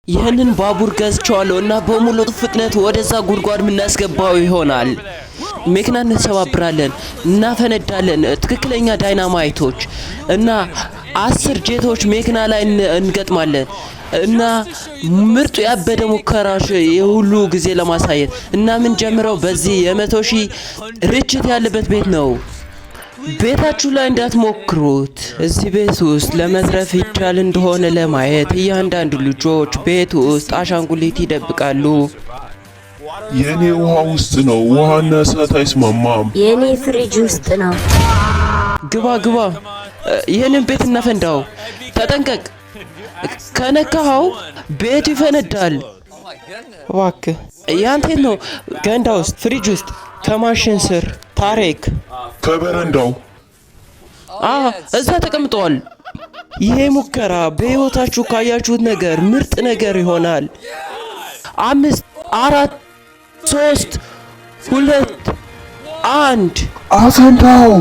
ይህንን ባቡር ገዝቼዋለሁ እና በሙሉ ፍጥነት ወደዛ ጉድጓድ የምናስገባው ይሆናል። መኪና እንሰባብራለን፣ እናፈነዳለን። ትክክለኛ ዳይናማይቶች እና 10 ጄቶች መኪና ላይ እንገጥማለን እና ምርጡ ያበደ ሙከራሽ የሁሉ ጊዜ ለማሳየት እና ምን ጀምረው በዚህ የ100,000 ርችት ያለበት ቤት ነው። ቤታችሁ ላይ እንዳትሞክሩት። እዚህ ቤት ውስጥ ለመትረፍ ይቻል እንደሆነ ለማየት እያንዳንዱ ልጆች ቤት ውስጥ አሻንጉሊት ይደብቃሉ። የኔ ውሃ ውስጥ ነው። ውሃና እሳት አይስማማም። የኔ ፍሪጅ ውስጥ ነው። ግባ ግባ። ይህንን ቤት እናፈንዳው። ተጠንቀቅ፣ ከነካኸው ቤቱ ይፈነዳል። እባክህ ያንተ የት ነው? ገንዳ ውስጥ፣ ፍሪጅ ውስጥ፣ ከማሽን ስር። ታሪክ ከበረንዳው። እዛ ተቀምጠዋል። ይሄ ሙከራ በሕይወታችሁ ካያችሁት ነገር ምርጥ ነገር ይሆናል። 5፣ 4፣ 3፣ 2፣ 1። አፈንዳው።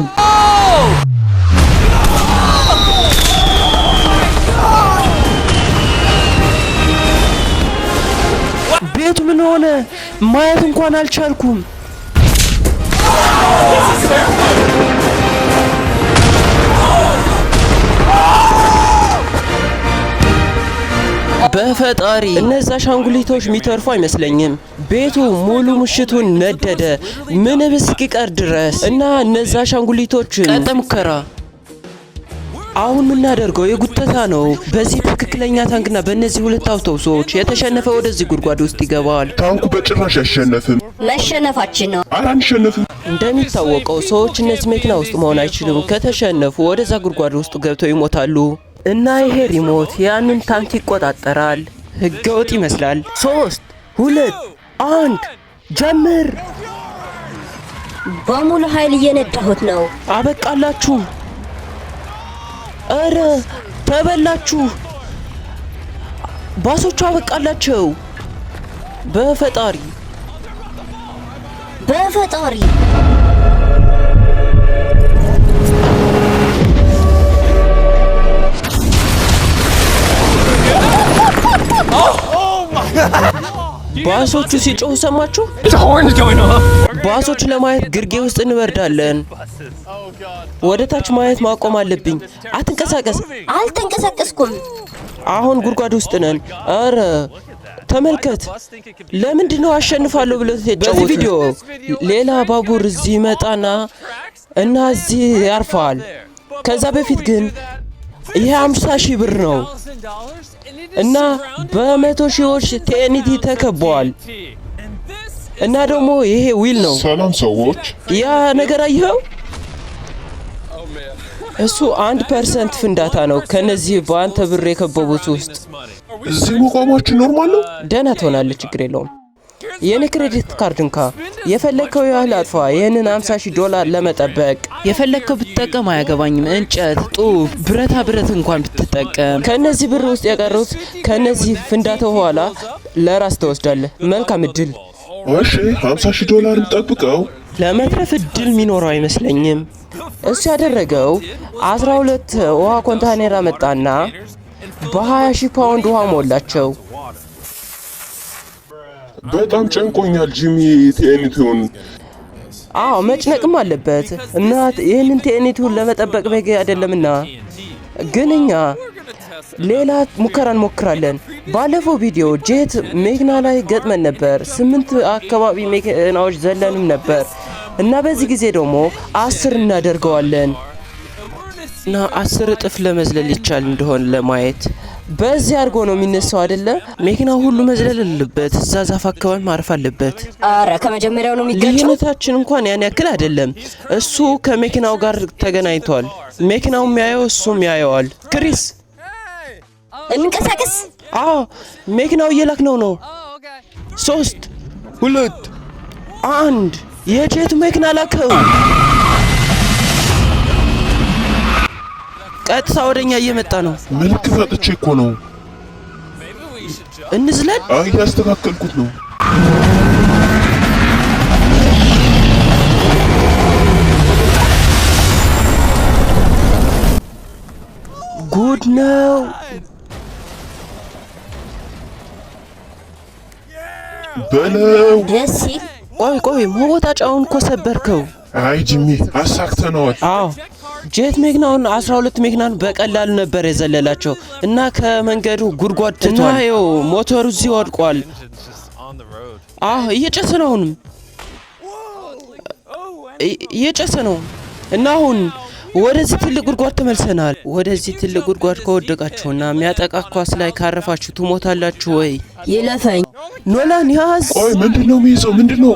ቤቱ ምን ሆነ? ማየት እንኳን አልቻልኩም። በፈጣሪ እነዛ አሻንጉሊቶች የሚተርፉ አይመስለኝም። ቤቱ ሙሉ ምሽቱን ነደደ ምንም እስኪቀር ድረስ እና እነዛ አሻንጉሊቶችን ቀጣይ ሙከራ አሁን የምናደርገው የጉተታ ነው። በዚህ ትክክለኛ ታንክና በእነዚህ ሁለት አውቶቡሶች የተሸነፈ ወደዚህ ጉድጓድ ውስጥ ይገባል። ታንኩ በጭራሽ አይሸነፍም። መሸነፋችን ነው። ኧረ አንሸነፍም። እንደሚታወቀው ሰዎች እነዚህ መኪና ውስጥ መሆን አይችሉም። ከተሸነፉ ወደዛ ጉድጓድ ውስጥ ገብተው ይሞታሉ። እና ይሄ remote ያንን ታንክ ይቆጣጠራል። ህገወጥ ይመስላል። 3፣ 2፣ 1 ጀምር። በሙሉ ኃይል እየነዳሁት ነው። አበቃላችሁ። እረ ተበላችሁ። ባሶቹ አበቃላቸው። በፈጣሪ በፈጣሪ። ባሶቹ ሲጮሁ ሰማችሁ? ባሶቹ ለማየት ግርጌ ውስጥ እንወርዳለን። ወደ ታች ማየት ማቆም አለብኝ። አትንቀሳቀስ። አልተንቀሳቀስኩም። አሁን ጉድጓድ ውስጥ ነን። አረ ተመልከት። ለምንድን ነው አሸንፋለሁ ብለው የተጫወቱት? በዚህ ቪዲዮ ሌላ ባቡር እዚህ ይመጣና እና እዚህ ያርፋል። ከዛ በፊት ግን ይሄ 50,000 ብር ነው እና በመቶ ሺዎች TNT ተከበዋል። እና ደግሞ ይሄ ዊል ነው። ሰላም ሰዎች። ያ ነገር አየኸው? እሱ 1% ፍንዳታ ነው ከነዚህ በአንተ ብር የከበቡት ውስጥ። እዚህ መቆማችን normal ነው? ደህና ትሆናለህ፣ ችግር የለውም። የኔ credit card እንካ፣ የፈለግከው ያህል አጥፋ። ይህንን 50,000 ዶላር ለመጠበቅ የፈለግከው ብትጠቀም አያገባኝም። እንጨት፣ ጡብ፣ ብረታ ብረት እንኳን ብትጠቀም ከነዚህ ብር ውስጥ የቀሩት ከነዚህ ፍንዳታ በኋላ ለራስ ትወስዳለህ። መልካም እድል። እሺ 50,000 ዶላር እንጠብቀው። ለመትረፍ እድል የሚኖረው አይመስለኝም። እሱ ያደረገው 12 ውሃ ኮንቴነር አመጣና በ20,000 ፓውንድ ውሃ ሞላቸው። በጣም ጨንቆኛል ጂሚ። TNT ውን አዎ መጭነቅም አለበት እና ይህንን TNT ውን ለመጠበቅ በቂ አይደለምና፣ ግን እኛ ሌላ ሙከራ እንሞክራለን። ባለፈው ቪዲዮ ጄት መኪና ላይ ገጥመን ነበር። 8 አካባቢ መኪናዎች ዘለንም ነበር እና በዚህ ጊዜ ደግሞ 10 እናደርገዋለን እና 10 እጥፍ ለመዝለል ይቻል እንደሆነ ለማየት በዚህ አድርጎ ነው የሚነሳው አይደለ? መኪናው ሁሉ መዝለል አለበት። እዛ ዛፍ አካባቢ ማረፍ አለበት። አረ ከመጀመሪያው ነው የሚጋጨው። ልዩነታችን እንኳን ያን ያክል አይደለም። እሱ ከመኪናው ጋር ተገናኝቷል። መኪናው የሚያየው እሱም ያየዋል። ክሪስ እንንቀሳቀስ። አዎ መኪናው እየላክነው ነው። 3፣ 2፣ 1 የጄቱ መኪና ላከው። ቀጥታ ወደኛ እየመጣ ነው። ምልክት አጥቼ እኮ ነው። እንዝለል። አይ ያስተካከልኩት ነው። ጉድ ነው። በለው። ደስ ሲል። ቆይ ቆይ፣ መወጣጫውን እኮ ሰበርከው። አይ ጂሚ፣ አሳክተነዋል። አዎ፣ ጄት መኪናውን 12 መኪናን በቀላሉ ነበር የዘለላቸው እና ከመንገዱ ጉድጓድ ትቷል። እና ይኸው ሞተሩ እዚህ ወድቋል። አዎ፣ እየጨሰ ነው። አሁንም እየጨሰ ነው። እና አሁን ወደዚህ ትልቅ ጉድጓድ ተመልሰናል። ወደዚህ ትልቅ ጉድጓድ ከወደቃችሁና የሚያጠቃ ኳስ ላይ ካረፋችሁ ትሞታላችሁ ወይ? ይለፈኝ። ኖላን ያዝ። ቆይ፣ ምንድን ነው የሚይዘው? ምንድን ነው?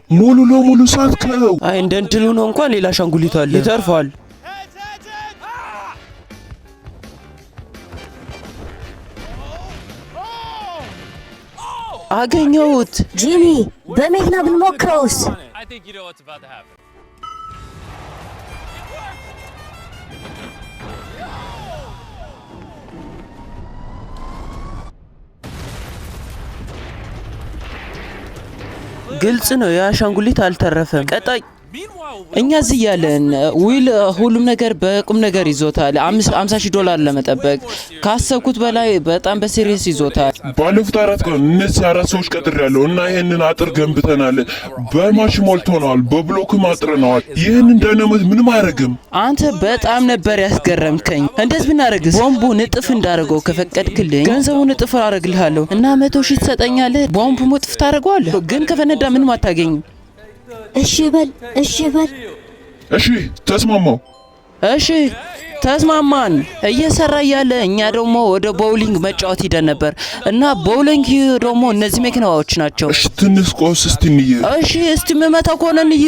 ሙሉ ለሙሉ ሳትከው። አይ፣ እንደ እንትሉ ነው፣ እንኳን ሌላ አሻንጉሊት አለ፣ ይተርፋል። አገኘሁት። ጂሚ፣ በመኪና ብንሞክረውስ? I think you know what's about to happen. ግልጽ ነው፣ የአሻንጉሊት አልተረፈም። ቀጣይ እኛ እዚህ እያለን ዊል ሁሉም ነገር በቁም ነገር ይዞታል። 50 ሺህ ዶላር ለመጠበቅ ካሰብኩት በላይ በጣም በ serious ይዞታል። ባለፉት 4 ቀን እነዚህ አራት ሰዎች ቀጥሬያለሁ እና ይህንን አጥር ገንብተናል። በማሽን ሞልቶነዋል፣ በብሎክም አጥረነዋል። ይህንን ዳይናማይት ምንም አያደርግም። አንተ በጣም ነበር ያስገረምከኝ። እንደዚህ ብናደርግስ? ቦምቡን እጥፍ እንዳደርገው ከፈቀድክልኝ ገንዘቡን እጥፍ አደርግልሃለሁ እና 100,000 ትሰጠኛለህ። ቦምቡን እጥፍ ታደርገዋለህ፣ ግን ከፈነዳ ምንም አታገኝም። እሺ በል፣ እሺ በል። እሺ፣ ተስማማው። እሺ፣ ተስማማን። እየሰራ እያለ እኛ ደግሞ ወደ ቦውሊንግ መጫወት ሂደን ነበር እና ቦውሊንግ ደግሞ እነዚህ መኪናዎች ናቸው። እሺ፣ ትንሽ ቆስ እስቲ እንይ። እሺ፣ እስቲ የምመታው ከሆነ እንይ።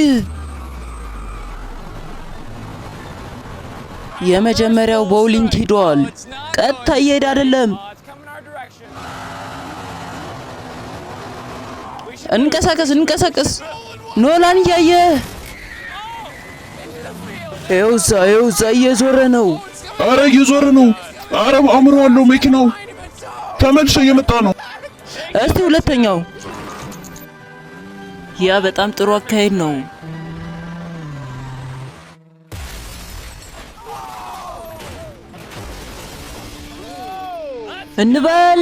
የመጀመሪያው ቦውሊንግ ሂዷል። ቀጥታ እየሄደ አይደለም። It's coming our direction. እንቀሳቀስ፣ እንቀሳቀስ። ኖላን እያየ፣ ይኸው እዛ፣ ይኸው እዛ እየዞረ ነው። አረ እየዞረ ነው። አረ አእምሮ አለው መኪናው ተመልሶ እየመጣ ነው። እስቲ ሁለተኛው። ያ በጣም ጥሩ አካሄድ ነው። እንበል።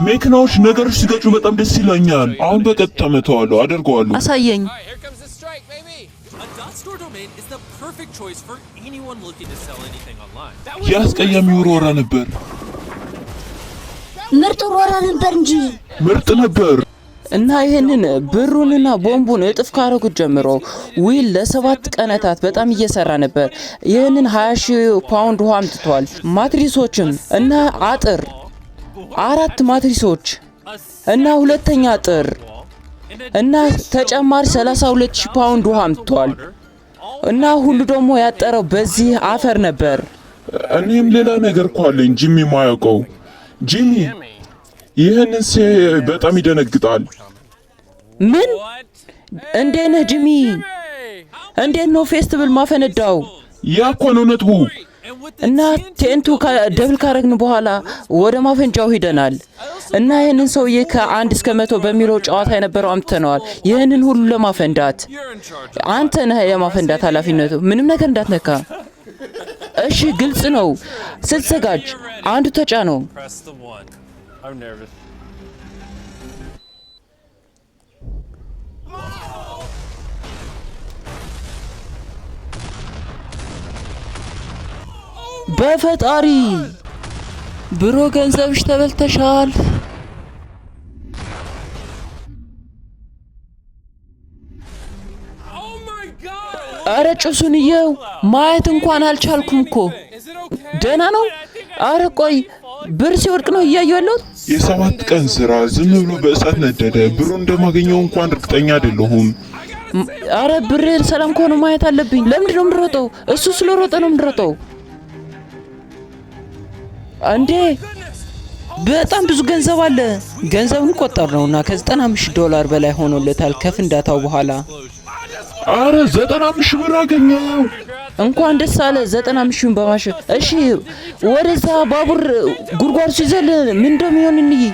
መኪናዎች ነገሮች ሲገጩ በጣም ደስ ይለኛል። አሁን በቀጥታ መተዋለሁ፣ አደርገዋለሁ። አሳየኝ። All right, here comes the strike, baby. A .store domain is the perfect choice for anyone looking to sell anything online. That የአስቀያሚ ውርወራ ነበር። ምርጥ ውርወራ ነበር እንጂ። ምርጥ ነበር። እና ይህንን ብሩንና ቦምቡን እጥፍ ካረጉት ጀምሮ ዊል ለ7 ቀናታት በጣም እየሰራ ነበር። ይህንን 20 ሺህ ፓውንድ ውሃ አምጥቷል። ማትሪሶችም እና አጥር፣ አራት ማትሪሶች እና ሁለተኛ አጥር እና ተጨማሪ 32 ሺህ ፓውንድ ውሃ አምጥቷል። እና ሁሉ ደግሞ ያጠረው በዚህ አፈር ነበር። እኔም ሌላ ነገር እኮ አለኝ ጂሚ ማያውቀው። ጂሚ ይህንን ሲያይ በጣም ይደነግጣል። ምን? እንዴት ነህ ጂሚ? እንዴት ነው ፌስቲቫል ማፈነዳው? ያ እኮ ነው ነጥቡ። እና TNT ው double ካረግን በኋላ ወደ ማፈንጃው ሂደናል። እና ይህንን ሰውዬ ከ1 እስከ 100 በሚለው ጨዋታ የነበረው አምጥተነዋል። ይህንን ሁሉ ለማፈንዳት አንተ ነህ የማፈንዳት ኃላፊነቱ። ምንም ነገር እንዳትነካ። እሺ፣ ግልጽ ነው። ስትዘጋጅ አንዱ ተጫነው። Press the one. I'm nervous. በፈጣሪ bro፣ ገንዘብሽ ተበልተሻል። Oh my God! አረ ጭሱን እየው፣ ማየት እንኳን አልቻልኩም እኮ። Is it okay? ደህና ነው? አረ ቆይ፣ ብር ሲወድቅ ነው እያየሁ ያለሁት። የ7 ቀን ስራ ዝም ብሎ በእሳት ነደደ። ብሩ እንደማገኘው እንኳን እርግጠኛ አይደለሁም። አረ ብር ሰላም ከሆነ ማየት አለብኝ። ለምንድን ነው የምንሮጠው? እሱ ስለሮጠ ነው የምንሮጠው እንዴ? በጣም ብዙ ገንዘብ አለ። ገንዘቡን ቆጠር ነውና ከ95 ዶላር በላይ ሆኖለታል ከፍንዳታው በኋላ። አረ 95 ሺህ ብር አገኘው። እንኳን ደስ አለ፣ 95 ሺውን በማሸ እሺ፣ ወደዛ ባቡር ጉድጓድ ሲዘል ምን እንደሚሆን እንይ።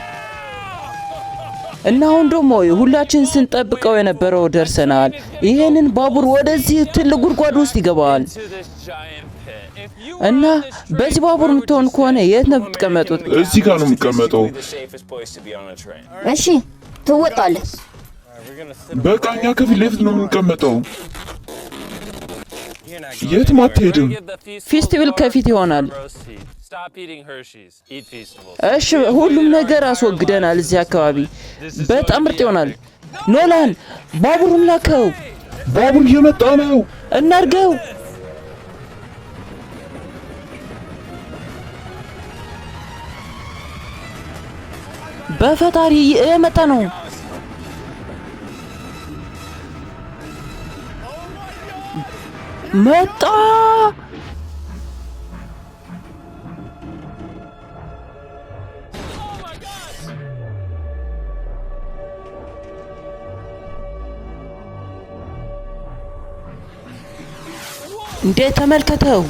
እና አሁን ደግሞ ሁላችን ስንጠብቀው የነበረው ደርሰናል። ይህንን ባቡር ወደዚህ ትልቅ ጉድጓድ ውስጥ ይገባል። To this giant pit. እና በዚህ ባቡር የምትሆን ከሆነ የት ነው የምትቀመጡት? እዚህ ጋር ነው የምቀመጠው። እሺ ትወጣለህ። በቃ እኛ ከፊት ለፊት ነው የምንቀመጠው። የትም አትሄድም። Feastables ከፊት ይሆናል። እሺ ሁሉም ነገር አስወግደናል። እዚህ አካባቢ በጣም ምርጥ ይሆናል። ኖላን ባቡሩን ላከው። ባቡር እየመጣ ነው። እናርገው። በፈጣሪ እየመጣ ነው። መጣ። እንዴ ተመልከተው።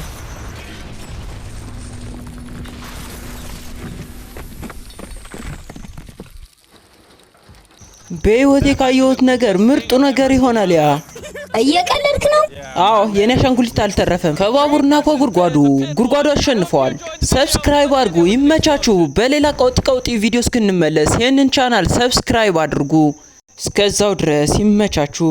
በህይወቴ ካየሁት ነገር ምርጡ ነገር ይሆናል ያ። እየቀለድክ ነው? አዎ የኔ አሻንጉሊት አልተረፈም። ከባቡርና ከጉድጓዱ ጉድጓዱ አሸንፈዋል። Subscribe አድርጉ። ይመቻችሁ። በሌላ ቀውጢ ቀውጢ ቪዲዮ እስክንመለስ ይህንን channel subscribe አድርጉ። እስከዛው ድረስ ይመቻችሁ።